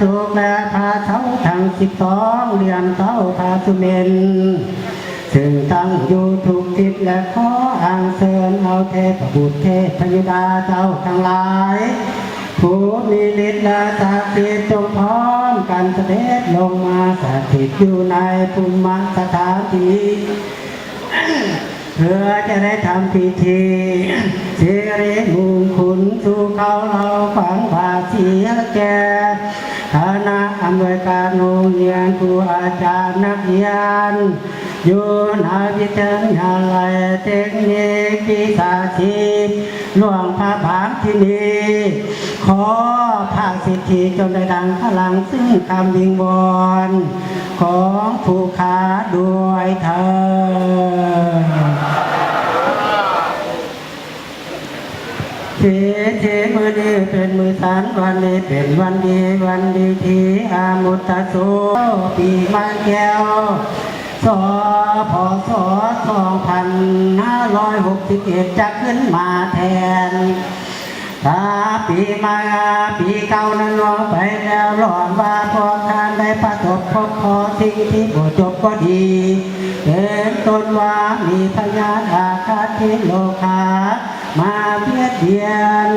ສຸກ ແລະ ພະເສົາທັງສິບສອງ ຫຼຽມເສົາພະສຸເມັນ ຊຶ່ງຕັ້ງຢູ່ທຸກທິດ ແລະ ຂໍອັນເຊີນເອົາເທບະບຸດເທບພະຍະດາເຈົ້າທັງຫຼາຍ ຜູ້ມີລິດ ແລະ ສັກສິດ ຈົ່ງພ້ອມກັນສະເດັດລົງມາສະຖິດຢູ່ໃນພູມມະສະຖານທີ່ ເພື່ອຈະໄດ້ທຳພິທີສິລິມຸງຄຸນສູ່ເຂົາເຫຼົ່າຂວັນພະສີໃຫ້ແກ່ຄະນະອຳນວຍການໂຮງຮຽນ, ຄູອາຈານ, ນັກຮຽນ ຢູ່ໃນວິທະຍາໄລເຕັກນິກວິຊາຊີບຫຼວງພະບາງທີ່ນີ້ ຂໍພະສິດທິຈົ່ງໄດ້ດັ່ງພະລັງຊຶ່ງຄຳວິງວອນ ຂອງຜູ້ຂ້າດ້ວຍເທີ້ນ. ເສ ເສ ມື້ນີ້ເປັນມື້ສັນ ວັນນີ້ເປັນວັນດີ ວັນດີທີ່ອາມຸດຕະໂສ ປີໃໝ່ແກ້ວ ສ ພ ສ ສອງພັນຫ້າຮ້ອຍຫົກສິບເອັດ ຈະຂຶ້ນມາແທນ ຖ້າປີໃໝ່ ປີເກົ່ານັ້ນລ່ວງໄປແລ້ວ ລ້ອນວ່າພວກທ່ານໄດ້ປະສົບພົບພໍສິ່ງທີ່ບໍ່ຈົບກໍດີ ເປັນຕົ້ນວ່າມີພະຍາດອາຄາດທີ່ໂລຄາມາບຽດບຽນ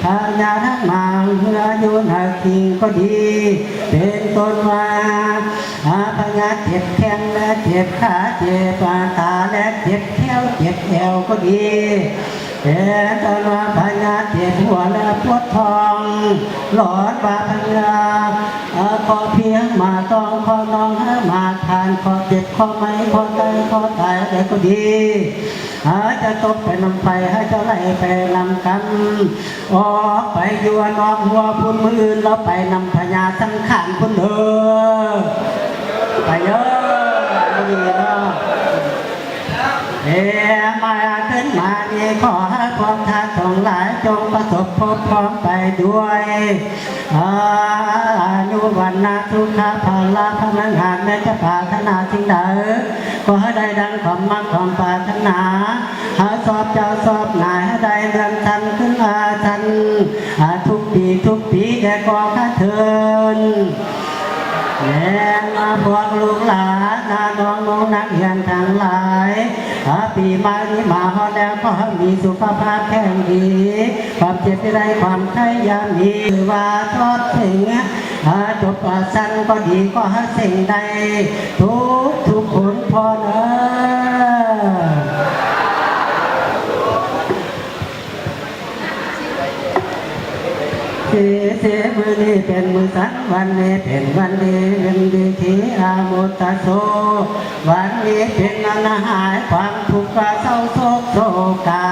ພະຍາດທັງມາເຮືອຢູ່ໃນຄິງກໍດີ ເປັນຕົ້ນວ່າ ອາ ພະຍາດເຈັບແຂ້ງ ແລະ ເຈັບຂາ ເຈັບຕາ ແລະ ເຈັບແຂ້ວ ເຈັບແອວກໍດີ ເປັນຕົ້ນວ່າພະຍາດເຈັບຫົວ ແລະ ປວດທ້ອງ ຫຼອນວ່າພະຍາດ ອາ ຂໍ້ພຽງ ໝາກຕ້ອງ ຂໍ້ໜອງ ຫາໝາກທານ ຂໍ້ເຈັບ ຂໍ້ໄໝ ຂໍ້ໄຕ ຂໍ້ຕາຍ ແລະ ກໍດີ ອາດຈະຕົກໄປນຳໄຟ ໃຫ້ເຈົ້າໄຫຼໄປນຳກັນ ອອກໄປຢູ່ນອກຮົ້ວພຸ້ນ ມື້ອື່ນລາວໄປນຳພະຍາດສັງຂານພຸ້ນເດີ ໄປເດີ ມື້ອື່ນເນາະ ເອ ມາຂຶ້ນມານີ້ ຂໍໃຫ້ພວກທ່ານທັງຫຼາຍ ຈົ່ງປະສົບພົບພ້ອມໄປດ້ວຍ ອາ ອາຍຸ ວັນນະ ສຸຂະ ພະລະ ພະນັກງານ ແມ່ນຈະປາດຖະໜາສິ່ງໃດ ກໍໃຫ້ໄດ້ດັ່ງຄວາມມັກຄວາມປາດຖະໜາ ໃຫ້ຊອບເຈົ້າຊອບນາຍ ໃຫ້ໄດ້ເລື່ອນຊັ້ນຂຶ້ນ ອາ ຊັ້ນ ອາ ທຸກປີທຸກປີແດ່ກໍຂະເທີນ ແມ່ນວ່າພວກລູກຫຼານ ອາ ນ້ອງໆນັກຮຽນທັງຫຼາຍ ອາ ປີໃໝ່ນີ້ມາຮອດແລ້ວ ຂໍໃຫ້ມີສຸຂະພາບແຂງດີ ຄວາມເຈັບຢ່າໄດ້ ຄວາມໄຂ້ຢ່າມີ ວ່າສອບເສັງ ອາ ຈົບ ອາ ຊັ້ນກໍດີ ຂໍໃຫ້ເສັງໄດ້ທຸກໆຄົນພ້ອມເດີ. ເສ ເສ ມື້ນີ້ເປັນມື້ສັນ ວັນນີ້ເປັນວັນດີ ວັນດີທີ່ອາມຸດຕະໂສ ວັນນີ້ເປັນວັນຫາຍຄວາມທຸກກະເສົ້າໂສກໂສກາ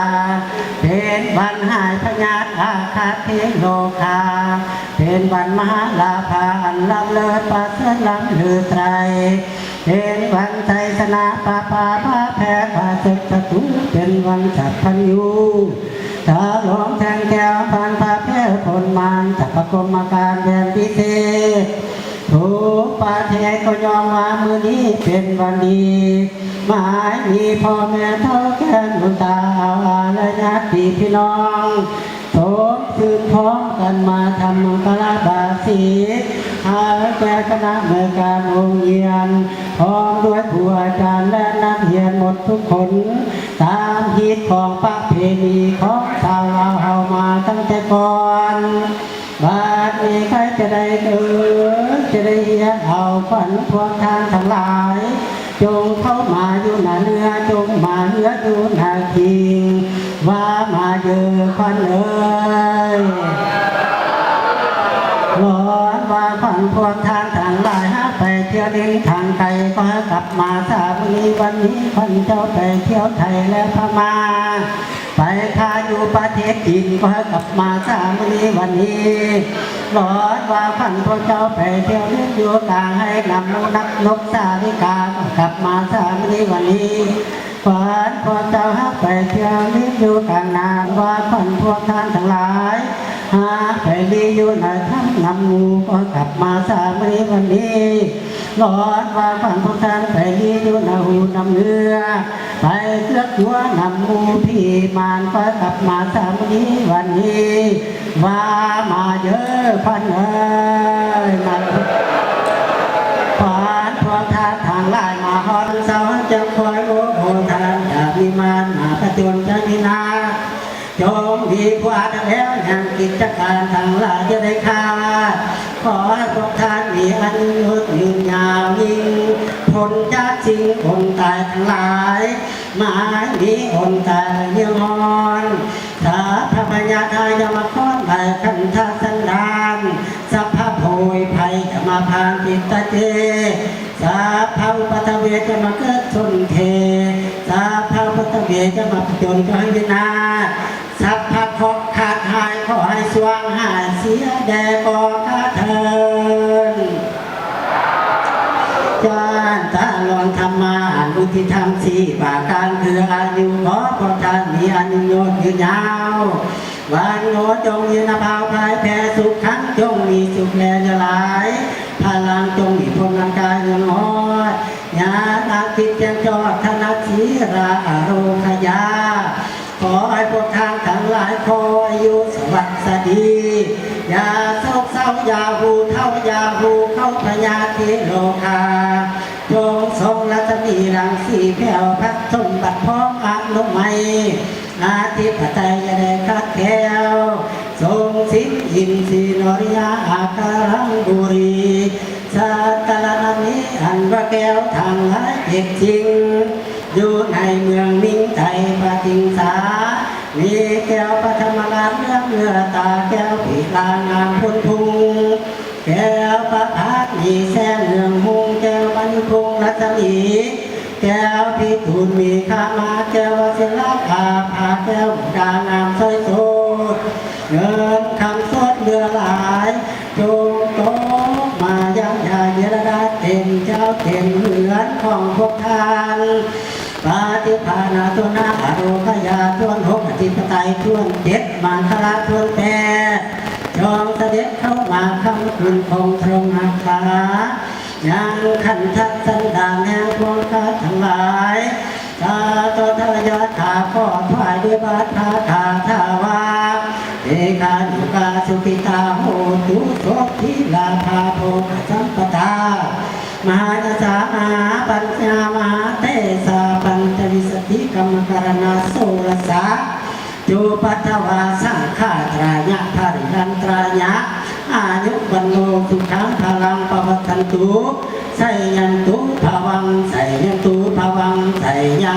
ເປັນວັນຫາຍພະຍາດອາຄາດທີ່ໂລຄາ ເປັນວັນມະຫາລາພາອັນລ້ຳເລີດປະເສີດລ້ຳເລີດໄຕ ເປັນວັນໄຊຊະນະປະປາພາແພ້ຂ້າເສັດສັດຕູ ເປັນວັນສັບພັນຍູ ສະຫຼອງແທງແກ້ວພັນພາແພ້ພົ້ນມານ ສັບພະກົມມະການແດນພິເສດ ທຸກປະເທດກໍຍ້ອງວ່າມື້ນີ້ເປັນວັນດີ ໝາຍມີພໍ່ແມ່ເຖົ້າແກ່ໜູຕາອາວອາ ແລະ ຍາດຕິພີ່ນ້ອງ ສົມຊື່ນພ້ອມກັນມາທຳມັງກະລາບາສີ ໃຫ້ແກ່ຄະນະອຳນວຍການໂຮງຮຽນ ພ້ອມດ້ວຍຄູອາຈານ ແລະ ນັກຮຽນໝົດທຸກຄົນ ຕາມຮີດຄອງປະເພນີຂອງຊາວລາວເຮົາມາຕັ້ງແຕ່ກ່ອນ ບາດນີ້ໃຜຈະໄດ້ເອີ ຈະໄດ້ຮຽກເອົາຂວັນພວກທ່ານທັງຫຼາຍ ຈົ່ງເຂົ້າມາຢູ່ໜ້າເໜືອ ຈົ່ງມາເຮືອຢູ່ໜ້າຄີງ ວ່າມາເດີຂວັນເອີຍ ລອນວ່າຂວັນພວກທ່ານທັງຫຼາຍ ຫາກໄປທ່ຽວຫຼິ້ນທາງໄກ ກໍໃຫ້ກັບມາສາມື້ນີ້ວັນນີ້ ຂວັນເຈົ້າໄປທ່ຽວໄທ ແລະ ພະມ້າ ໄປຄ້າຢູ່ປະເທດຈີນ ກໍໃຫ້ກັບມາສາມື້ນີ້ວັນນີ້ ລອນວ່າຂວັນພວກເຈົ້າໄປທ່ຽວຫຼິ້ນຢູ່ກາງໄຮ່ນຳໝູ່ນັກນົກສາລິກາ ກໍກັບມາສາມື້ນີ້ວັນນີ້ ຂວັນພວກເຈົ້າຫາກໄປທ່ຽວຫຼິ້ນຢູ່ກາງນາ ວ່າຂວັນພວກທ່ານທັງຫຼາຍ ຫາກໄປລີ້ຢູ່ໃນຖ້ຳນຳໝູ່ ກໍກັບມາສາມື້ນີ້ວັນນີ້ ລອນວ່າຂວັນພວກທ່ານໄປລີ້ຢູ່ໃນຫູນຳເຮືອ ໄປເຊືອກຕົວນຳໝູ່ຜີມານ ກໍກັບມາສາມື້ນີ້ວັນນີ້ ວ່າມາເດີຂວັນເອີຍ ມາ ຂອງພວກທ່ານທັງຫຼາຍມາຮອດເຊົາ ຈະຄອຍໂອ້ໂຫທ່ານ ຈະມີມານມາປະຈົນໃຈວິນາດ ຈົ່ງມີຜູ້ອາດແລ້ວຍັງກິດຈະການທັງຫຼາຍຈະໄດ້ຂາດ ຂໍໃຫ້ພວກທ່ານມີອາຍຸຍືນຍາວຍິ່ງ ພົ້ນຈາກສິ່ງອົນຕາຍທັງຫຼາຍ ມາມີອົນຕາຍເຍືອງຮອນ ສັບພະພະຍາທາດ ຢາມາຄອນໄຫຼຄັນທະສັນດານ ສັບພະໂພຍໄພ ຢາມາຜ່ານຈິດຕະເຈ ສັບພະອຸປັດທະເວ ຢາມາເກີດສົນເທ ສັບພະອຸປັດທະເວ ຢາມາປະຈົນກັບວິນາດ ສັບພະເຄາະຄາດຮ້າຍ ຂໍໃຫ້ຊ່ວງຫາຍເສຍແດ່ກໍຂ້າເທີນ. ຈານຕະລອນທຳມາ ອານຸທິດທຳສີ່ປະການ ຄືອາຍຸ ຂໍພວກທ່ານມີອາຍຸຍືນຍາວ ວັນໂນ ຈົ່ງຍືນນະພາວພາຍແຜ່ສຸກຂັງ ຈົ່ງມີສຸກແລຍາວຫຼາຍ ພະລັງຈົ່ງມີພົນລັງກາຍເຮືອງຮອດ ຍາອາທິດແຈ້ງຈອດ ທະນະສີລາອາໂລຄະຍາ ຂໍໃຫ້ພວກທ່ານທັງຫຼາຍ ຂໍອາຍຸສະຫວັດສະດີ ຢ່າໂສກເສົ້າ ຢ່າຫູເຖົ້າ ຢ່າຫູເຂົາ ພະຍາທິໂລຄາ ຈົ່ງສົ່ງລັດສະມີລັງສີແຜ່ວພັດ ສົມບັດພ້ອມອະນຸໄມ ອະທິປະໄຕຢ່າໄດ້ຂາດແຄວ ຊົງສິງອິນຊີໂນລິຍາ ອາກາລັງບູລີ ສັດຕະລະນະມີ ອັນວ່າແກ້ວທັງຫຼາຍເຈັດສິ່ງ ຢູ່ໃນເມືອງມິງໄຕປະຕິງສາ ມີແກ້ວພະທຳມະລາດເຫຼືອງເຫຼືອຕາ ແກ້ວພິລາງາມພຸນພຸງ ແກ້ວພະພັດມີແສງເຮືອງຮຸ່ງ ແກ້ວມະນີພົງລັດສະໝີ ແກ້ວພິທູນມີຄາມາ ແກ້ວວະຊິລະອາພາ ແກ້ວມຸກດາງາມໃສໂສດ ເງິນຄຳສົດເຫຼືອຫຼາຍ ຈົ່ງຕົກມາຍັງຢາເຢຍລະດາ ເຕັມເຈົ້າເຕັມເຮືອນຂອງພວກທ່ານ ປາຕິພານາໂຕນາອາໂລຄະຍາ ຖ້ວນຫົກອະທິປະໄຕ ຖ້ວນເຈັດມັງຄະລາ ຖ້ວນແປດ ຈົ່ງສະເດັດເຂົ້າມາຄ້ຳຄູນຄົງທະລົງຮັກສາ ຍັງຂັນທະສັນດານແຫ່ງພວກຂ້າທັງຫຼາຍ ສາທຸທາຍາດ ຂ້າຂໍຖວາຍດ້ວຍບາດພາຄາຖາວາ ເອຄານຸກາສຸຂິຕາໂຫຕຸ ໂສທິລາພາໂພຄະສຳປະທາ ມະຫາຍະສາ ມະຫາປັນຍາ ມະຫາເຕສາ ປັນຈະວິສະຕິກຳມະກາລະນາໂສລະສາ ຈຸປັດຖະວາສັງຂາຕະລາຍະ ພະລິລັນຕະລາຍະ ອາຍຸວັນໂນສຸຂັງພະລັງປະວັດທັນຕຸ ໄຊຍັນຕຸພະວັງ ໄຊຍັນຕຸພະວັງ ໄຊຍັງ